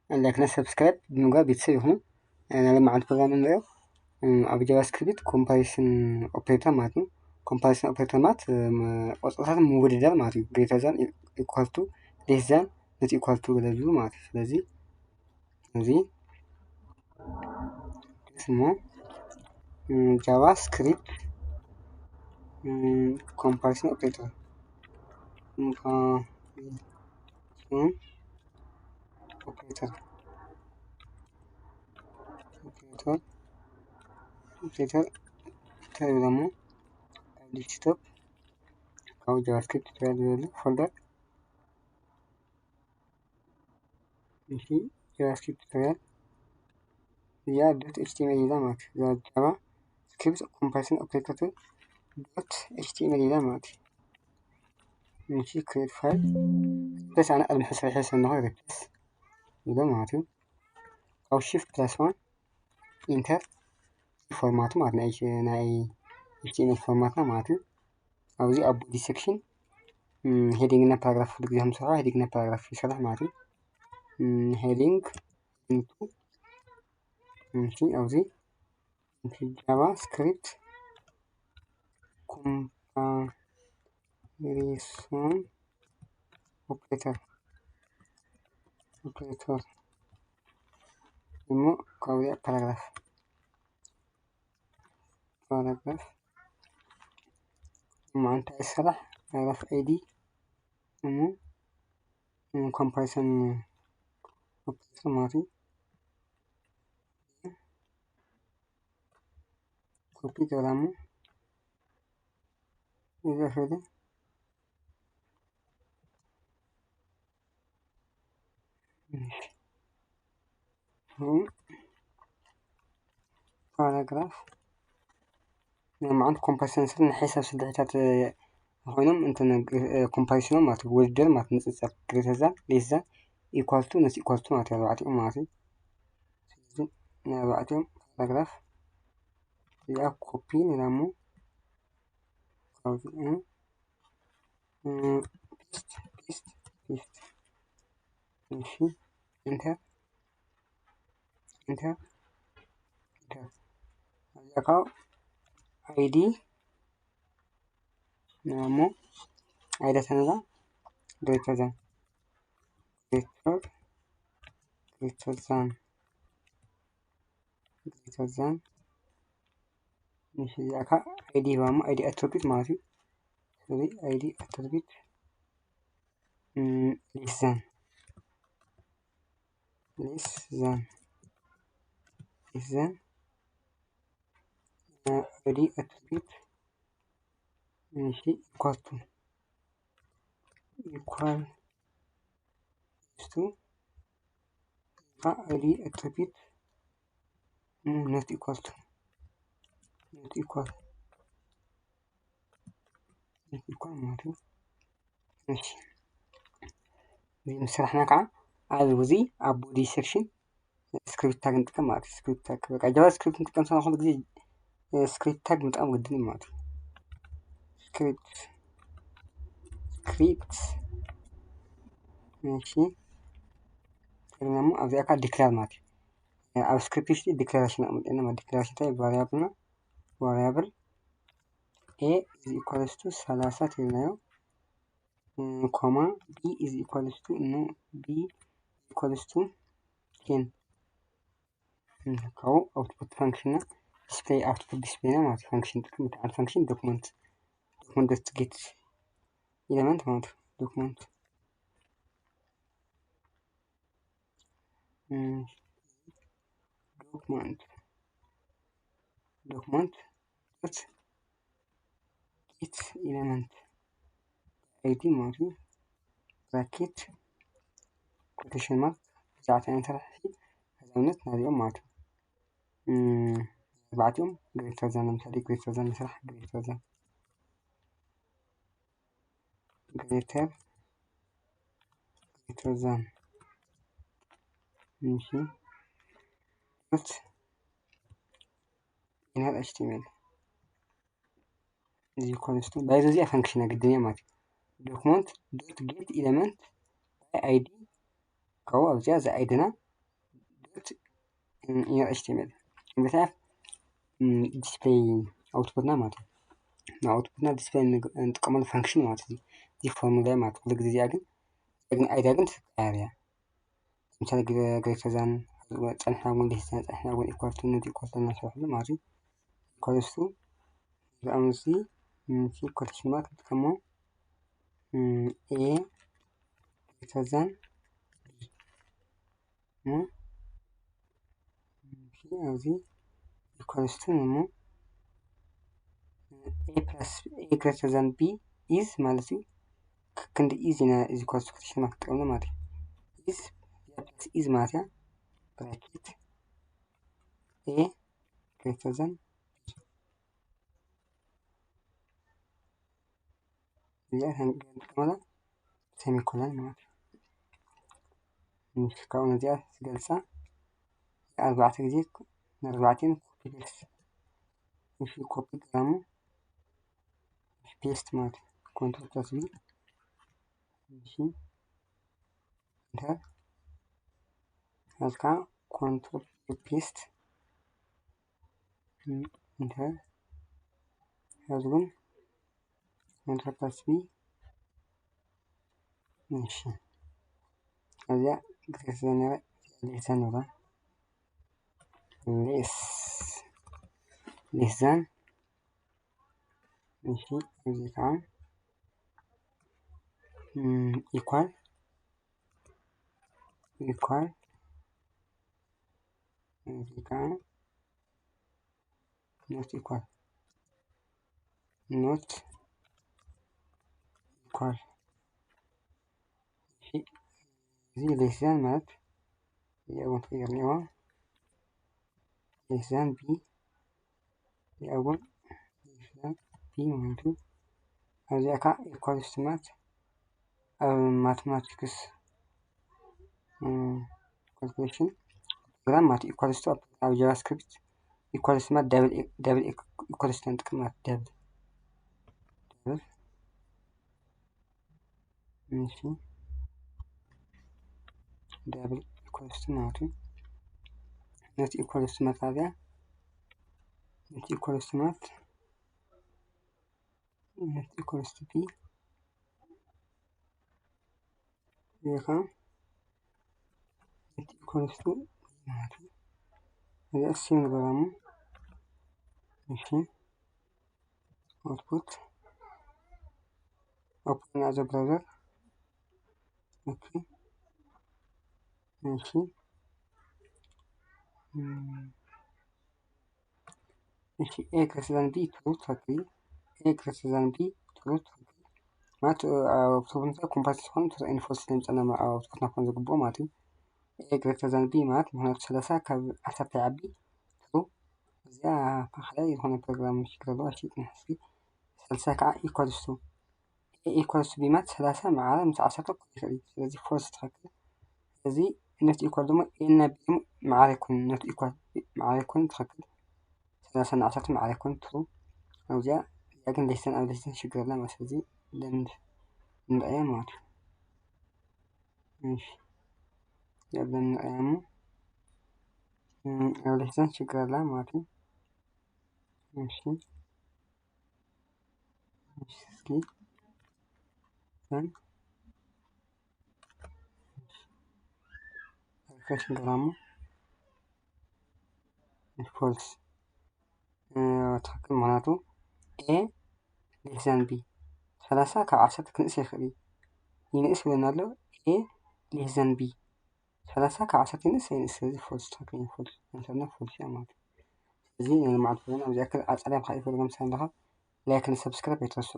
ላይክ እና ሰብስክራይብ ብምግባር ቤተሰብ ይኹኑ። ናይ ሎማዓንቲ ፕሮግራም ንሪኦ ኣብ ጃቫስክሪፕት ኮምፓሪሽን ኦፕሬተር ማለት ነው። ኮምፓሪሽን ኦፕሬተር ማለት ቆፅርታት ምውድዳር ማለት እዩ። ግሬተር ዛን፣ ኢኳል ቱ፣ ሌስ ዛን፣ ኖት ኢኳል ቱ ገለሉ ማለት እዩ። ስለዚ እዚ ስሙ ጃቫስክሪፕት ኮምፓሪሽን ኦፕሬተር ኦፕሬተር ኦፕሬተር ኦፕሬተር ኦፕሬተር ደግሞ ዴስክቶፕ ካብ ጃቫስክሪፕት ቱቶሪያል ዝበሉ ፎልደር። እሺ፣ ጃቫስክሪፕት ቱቶሪያል እዚኣ ዶት ኤች ቲ ኤም ኤል ኢላ ማለት እዩ። ጃቫ ስክሪፕት ኮምፓሪሽን ኦፕሬተር ዶት ኤች ቲ ኤም ኤል ኢላ ማለት እዩ። እሺ፣ ክሬት ፋይል ሪፕሌስ ኣነ ቅድሚ ሕሰብ ሕሰብ ነኸ ሪፕሌስ ኢሎ ማለት እዩ። ካብ ሽፍት ፕላስ ዋን ኢንተር ፎርማቱ ማለት ናይ ናይ ኤች ቲ ኤም ኤል ፎርማትና ማለት እዩ። ኣብዚ ኣብ ቦዲ ሴክሽን ሄዲንግ እና ፓራግራፍ ኩሉ ግዜ ከም ዝሰርሖ ሄዲንግ እና ፓራግራፍ ይሰርሕ ማለት እዩ። ሄዲንግ ኢንቱ እሺ ኣብዚ ጃቫስክሪፕት ኮምፓሪሶን ኦፕሬተር ኦፕሬተር እሞ ካብዚኣ ፓራግራፍ ፓራግራፍ እሞ እንታይ ይሰራሕ? ፓራግራፍ ኣይዲ እሞ ኮምፓሪሶን ኦፕሬተር ማለት እዩ። ኮፒ ገይራ እሞ እዚ ሄደ ፓራግራፍ ናይ መዓንት ኮምፓሪሶን ስለ ናይ ሒሳብ ስልሒታት ኮይኖም እንትን ኮምፓሪሶኖም ማለት እዩ። ውድድር ማለት ንፅፀር ግሬተር ዛን ሌስ ዛን ኢኳል ቱ ኖት ኢኳል ቱ ማለት እዩ። ኣርባዕቲኦም ማለት እዩ። ስለዚ ናይ ኣርባዕቲኦም ፓራግራፍ እዚኣ ኮፒ ንላሞ ካብዚ ፔስት ፔስት ፔስት እሺ ኢንተር ኢንተር ኢንተር እዚኣ ካብ ኣይዲ ንላሞ ኣይዲ ተነዛ ግሬተር ዛን ግሬተር ግሬተር ዛን ግሬተር ዛን እሺ እዚኣ ከዓ ኣይዲ ሂባ እሞ ኣይዲ ኣትሪቢዩት ማለት እዩ። ስለዚ ኣይዲ ኣትሪቢዩት ሌስ ዛን ሌስ ዛን ሌስ ዛን ኣይዲ ኣትሪቢዩት እሺ ኢኳል ቱ ኢኳል ቱ ኣይዲ ኣትሪቢዩት ኖት ኢኳል ቱ ኖት ኢኳል ኖት ኢኳል ማለት እዩ። እሺ እዚ ምስ ሰራሕና ከዓ ኣብዚ ኣብዚ ኣብ ቦዲ ሴክሽን ስክሪፕት ታግ ንጥቀም ማለት እዩ። ስክሪፕት ታግ በቃ ጃቫ ስክሪፕት ንጥቀም ሰና ኩሉ ግዜ ስክሪፕት ታግ ምጥቃም ግድን እዩ ማለት እዩ። ስክሪፕት ስክሪፕት እሺ ተግናሙ ኣብዚኣ ከዓ ዲክላር ማለት እዩ። ኣብ ስክሪፕት ውሽጢ ዲክላሬሽን ኣቕምጥ ኢና ማለት ዲክላሬሽን እንታይ ቫሪያብል ና ቫሪያብል a is equals to ሰላሳ ትብልናዮ ኮማ b is equals to no b equals to ten ካብኡ ኣውትፑት ፋንክሽን ና ዲስፕሌይ ኣውትፑት ዲስፕሌይ ና ማለት ፋንክሽን ጥቅም ብትዓል ፋንክሽን ዶክመንት ዶክመንት ዶት ጌት ኢለመንት ማለት ዶክመንት ዶክመንት ዶክመንት ዶት ጌት ኢለመንት ኣይዲ ማለት እዩ። ብራኬት ኮቴሽን ማርክ ብዛዕባ እንታይ ንሰርሕ ሕዚ ኣብነት ናዚኦም ማለት እዩ። ኣርባዕቲኦም ግሬተር ዛን ለምሳሌ ግሬተር ዛን ንስራሕ ግሬተር ዛን ግሬተር ግሬተር ዛን እሺ ዶት ኢነር ኤች ቲ ኤም ኤል እዚ ኮንስቱ ባይ እዚኣ ፈንክሽን ግድን እያ ማለት እዩ። ዶክመንት ዶት ጌት ኢለመንት ባይ ኣይዲ ካብኡ ኣብዚኣ እዚ ኣይድና output inner H T M L እንታይ display output ና ማለት እዩ። ን output ና display እንጥቀመሉ function ማለት እዩ። እዚ formula ማለት ኩሉ ግዜ እዚኣ ግን ግን ኣይዳ ግን ትቀያየር እያ። ለምሳሌ greater than ጸንሕና እውን less than ጸንሕና እውን equal to not equal to እናሰርሕሉ ማለት እዩ። equals to እዚኦም እዚ quotation mark ንጥቀሞ a greater than ኣብዚ equals to እሞ a plus a greater than b is ማለት እዩ። ክንዲ is ኢና እዚ quotation mark ንጥቀመሉ ማለት እዩ። is plus is ማለት እያ። bracket a greater than እዚኣ ክንጥቀመላ semicolon ማለት እዩ። ካብኡ ነዚኣ ዝገልፃ ኣርባዕተ ግዜ ንኣርባዕቲን copy paste እሺ copy ገራሙ paste ማለት እዩ። control plus v እሺ enter ኣልካ control paste enter ሕዚ እውን control plus v እሺ እዚኣ ግዜ ስለነበረ less than ንብላ less less than እሺ እዚ ከዓ equal equal እዚ ከዓ not equal not equal እሺ እዚ less than ማለት እዚኣ እውን ትቕየር እኒዋ less than b እዚኣ እውን less than b ማለት እዩ። ኣብዚኣ ከዓ equals to ማለት ኣብ mathematics calculation program ማለት equals to ኣብ JavaScript equals to ማለት double double equals to ንጥቀም ማለት double double እሺ double equals to ማለት እዩ። not equals to ማለት ኣብዚኣ not equals to ማለት not equals to b እዚኣ ከዓ not equals to ማለት እዩ። እዚኣ save ንገብራ እሞ እሺ output open as a browser okay እሺ እሺ a greater than b true ትኽክል a greater than b true ትኽክል ማለት ኣብቶብንታ ኮምፓስ ዝኾነ እንተ ኢንፎርስ ለምፀና ኣብቶብትና ክኾን ዝግብኦ ማለት እዩ። a greater than b ማለት ምክንያቱ ሰላሳ ካብ ዓሰርተ ይዓቢ true እዚኣ ካልኣይ ዝኾነ ፕሮግራም ሽግር ኣለዋ እሺ ጥንሕስኪ ሰላሳ ከዓ equals to a equals to b ማለት ሰላሳ መዓረ ምስ ዓሰርተ ክኾን ይኽእል እዩ። ስለዚ false ትኽክል። ስለዚ not equal ድማ a እና b ድማ መዓረ ይኮኑ not equal መዓረ ይኮኑ ትኽክል። ሰላሳ እና ዓሰርተ መዓረ ይኮኑ true። ኣብዚኣ እዚኣ ግን less than ኣብ less than ሽግር ኣላ ማለት ስለዚ ለምድ ንርኣያ ማለት እዩ። እሺ እዚኣ ብለን ንርኣያ እሞ ኣብ less than ሽግር ኣላ ማለት እዩ። እሺ እስኪ ን refresh ንገብራ እሞ false ትኽክል ምክንያቱ a less than b ሰላሳ ካብ ዓሰርተ ክንእስ ይኽእል እዩ። ይንእስ ይብለና ኣሎ a less than b ሰላሳ ካብ ዓሰርተ ይንእስ ኣይንእስ ስለዚ false ትኽክል እዩ። false መልሰና false እያ ማለት እዩ። እዚ ናይ ልምዓት ፕሮግራም ኣብዚ ያክል ኣጻርያ ብካ ይፈልጎም ሳንድኻ like ን subscribe ኣይትረስዑ።